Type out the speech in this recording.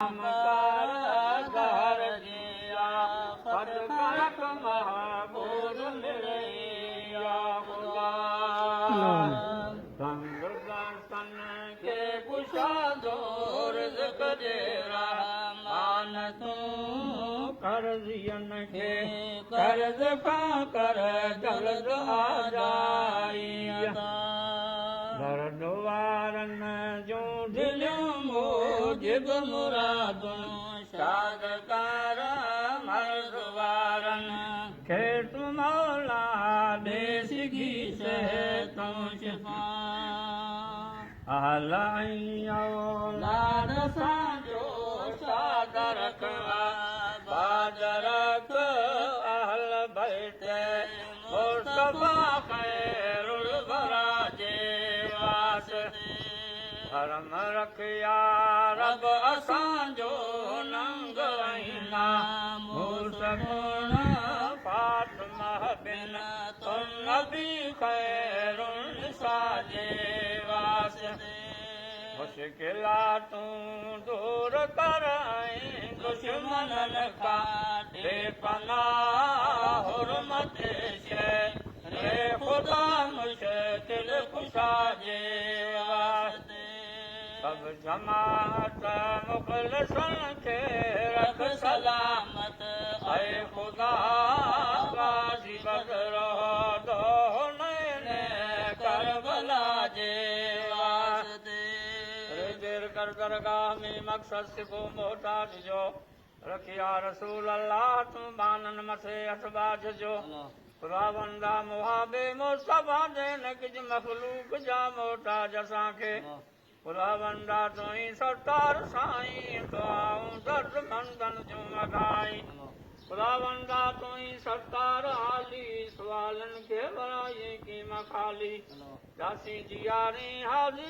ڪر گهر جي آفت کان رک محفوظ مڙئي يا خدا. تنگ دستن کي ڪشادو رزق ڏي رحمان تون. قرضين کي قرض کان ڪر جلد آجائي عطا. درد وارن جون دليون موجب مرادون شاد ڪر مرض وارن کي تون مولا ڏي سگهي صحتون شفا. اهل ۽ اولاد سان جو شاد رک آباد رک اهل بيت مصطفيٰ خير الوريٰ جي واسطي. ڀرم رک يا رب اسان جو ننگ ۽ ناموس گڻ فاطمه بنت النبي خير النساء جي واسطي. مشڪلاتون دور ڪر ۽ دشمنن کان ڏي پناهه حرمت شهر خدا مشڪل ڪشا جي واسطي. سڀ جماعت مخلصن کي رک سلامت اي خدا غازي بدر حنين ڪربلا جي واسطي. ري دير ڪر درگاهه ۾ مقصد سکو محتاج جو رک يا رسول الله تون ٻانهن مٿي هٿ ٻاجهه جو خداوندا محابي مصطفيٰ جي نه ڪج مخلوق جا محتاج اسان کي خداوندا تون ئي ستار سائين دعائون درد مندن جون اگهائين خداوندا تون ئي ستار عالي سوالن کي ورائين ڪيم خالي جاسين جيارين حاضري.